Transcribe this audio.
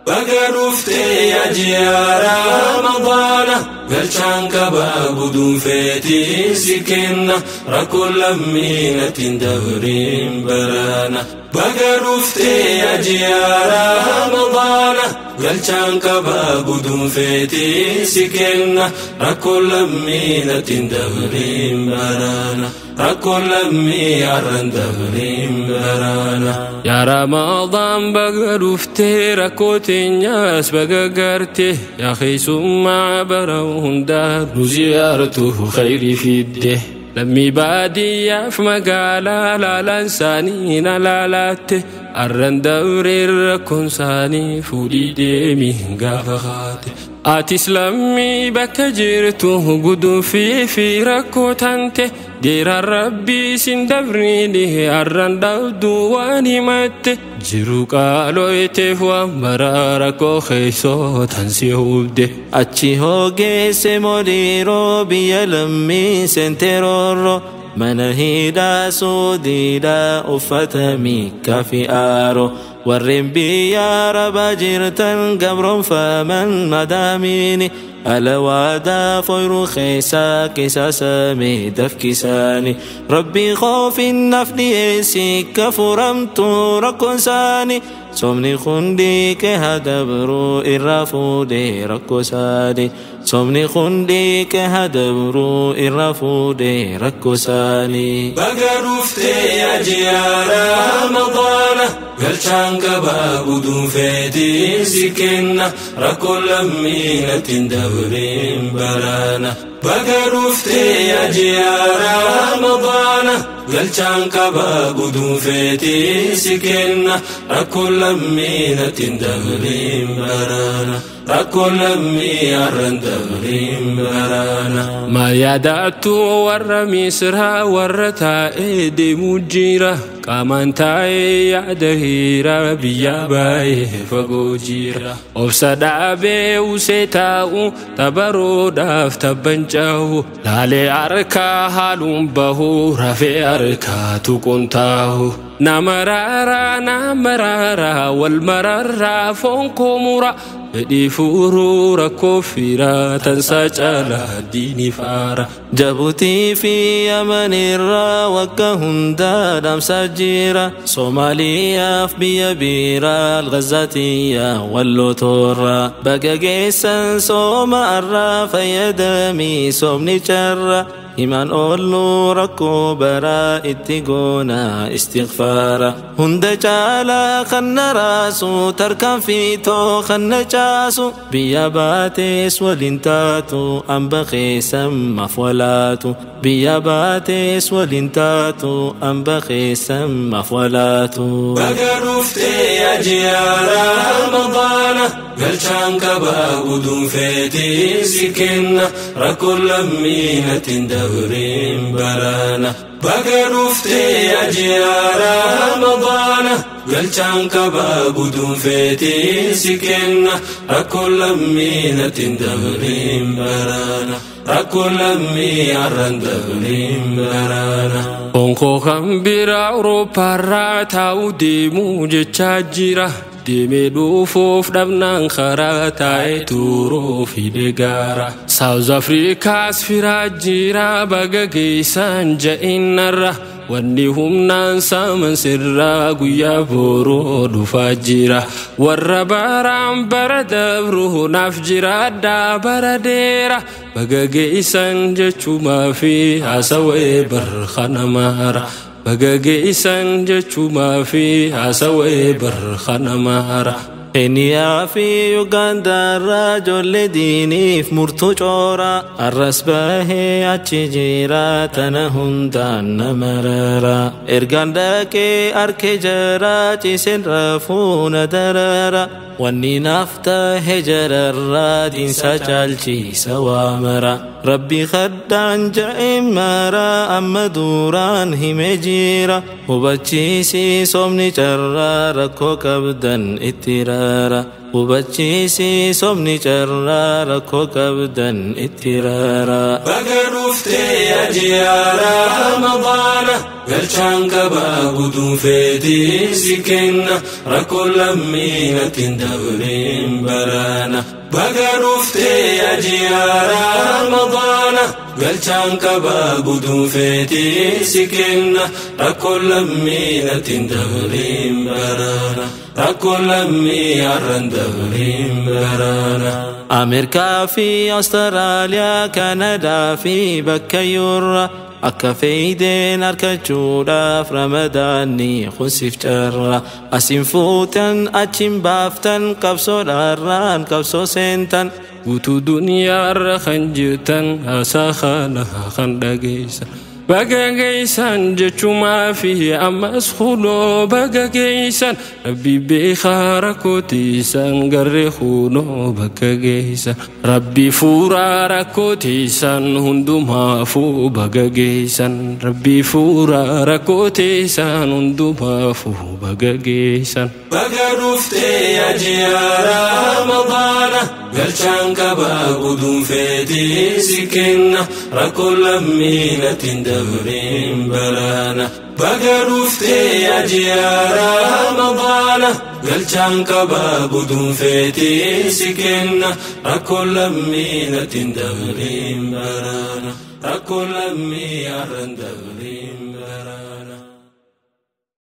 Baga dhuftee yaa ji'a Ramadaana, galchaan qabaa guduunfeetii si kenna, rakkoo lammiinatiin dabriin baraana. Baga dhuftee yaa ji'a Ramadaana, galchaan qabaa guduunfeetii si kenna, rakkoo lammiinatiin dabriin baraana. Rakkoo lammii har'aan dabriin baraana. Yaa Ramadaan baga dhuftee, rakkoo teenyaas baga garte, yaa keessummaa bara hundaa nu ziyaartu khayrii fidde. Lammii baadiyyaaf magaalaa laalaan isaanii na laalaatte, har'aan dabreen rakkoon isaanii fuudhii deemi gaafa kaate. Atis lammii bakka jirtu guduunfii fi rakkoo tante, deeraan rabbii sin dabriini har'aan dhabduu waan himatte. Jiru qaalooyteef waan baraa rakkoo keessoo tan si hubde. Achi hoogeesse moliiroo biyya lammii seenteroorro, mana hidhaa suudiidhaa uffata miikkaa fi aaroo. Warreen biyya arabaa jirtan gabroonfaman madaamiini, alawaadaa foyruu keessaa qisaasame dafkisaani. Rabbi qoofin naaf dhiyeessi ka furamtu rakkoon isaani, soomni hundi kee haa dabruu irraa fuudhee rakkoo isaani. Soomni hundi kee haa dabruu irraa fuudhee rakkoo isaani. Baga dhuftee yaa ji'a Ramadaana, galchaan qabaa guduunfeetii si kenna, rakkoo lammiinatiin dabriin baraana. Baga dhuftee yaa ji'a Ramadaana, galchaan qabaa guduunfeetii si kenna, rakkoo lammiinatiin dabriin baraana. Rakkoo lammii har'aan dabriin baraana. Maal yaadattu warra Misraa warra taa'ee deemuu jira, qaamaan taa'ee yaada hiira biyya baay'ee fagoo jira. Obsa dhaabee usee taa'u tabaroodhaaf tabban cahu, laalee harkaa haaluun bahu, rafee harkaa tuquun taa'u. Nama raaraa nama raaraa wal mararraa foon koo mura, fedhii fuuruu rakkoo fiiraa tansaa caalaa diinii faara. Jabuutii fi Yamanirraa wakka hundaa dhaamsaa jira. Soomaaliyaaf biyya biraa Alghazaatiyyaa walloo toorra. Baga geessan sooma arraa fayyadamii soomni carra. Himaan oollu rakkoo baraa itti goona istighfaara. Hunda caalaa kan na raasu tarkaanfiitoo kan na caasu. Biyya baatees waliin taatu hamba keessan maaf walaatu. Biyya baatees waliin taatu hamba keessan maaf walaatu. Baga dhuftee yaa ji'a Ramadaana, galchaan qabaa guduunfeetii si kenna, rakkoo lammiinatiin dabriin baraana. Baga dhuftee yaa ji'a Ramadaana, galchaan qabaa guduunfeetii si kenna, rakkoo lammiinatiin dabriin baraana. Rakkoo lammii har'aan dabriin baraana. Onkoo kan biraa Awurooppaarraa taa'u deemuu jechaa jira. Deemee dhufuuf dhabnaan karaa taa'ee turuu fide gaara. Saawuz Afrikaas firaa jira baga geessan ja'innarra. Wanni humnaan saaman sirraa guyyaa boruu dhufaa jira. Warra baraan bara dabru naaf jiraadhaa bara dheera. Baga geessan jechuumaa fi haasawee barkana maara. Baga geessan jechuumaa fi haasawee barkana maara. Keeniyaa fi Ugaandaarraa ijoollee diiniif murtuu coora. Arras bahee achi jira tana hundaan nama rara. Ergaan dhaqee harkee jara ciiseen rafuu na darara. Wanni naaf tahe jararraa diinsa caalchiisa waa mara. Rabbi kaddaan ja'e mara amma duraan hime jira. Hubachiisi soomni carraa rakkoo qabdan itti rara. Hubachiisi sobni carraa rakkoo qabdan itti raaraa. Baga dhuftee ji'a Ramadaana, galchaan qabaa guduunfeetii si kenna, rakkoo lammiinatti hin dabriin baraana. Baga dhuftee ji'a Ramadaana, galchaan qabaa guduunfeetii si kenna, rakkoo lammiinatti hin dabriin baraana. Rakkoo lammii har'an dabriin baraana. Ameerikaa fi Awustiraaliyaa, Kanadaa fi bakka yuurra akka feeydeen argachuudhaaf Ramadaanni kun siif carra. Asin fuutan achiin baaftan qabsoodhaarraan qabsoo seentan. Guutuu duniyaarra kan jirtan haasaa kana kan dhageessan. Baga geessan jechumaa fi ammas kunoo baga geessan, Rabbi beekaa rakkootiisan garree kunoo bakka geessan. Rabbi fuuraa rakkootiisan hundumaafuu baga geessan. Rabbi fuuraa rakkootiisan hundumaafuu baga geessan. Baga dhuftee ji'a Ramadaana, galchaan qabaa guduunfeetii si kenna, rakkoo lammiinatti hin dabriin baraana. Baga dhuftee ji'a Ramadaana, galchaan qabaa guduunfeetii si kenna, rakkoo lammiinatti hin dabriin baraana. Rakkoo lammii har'an dabriin baraana.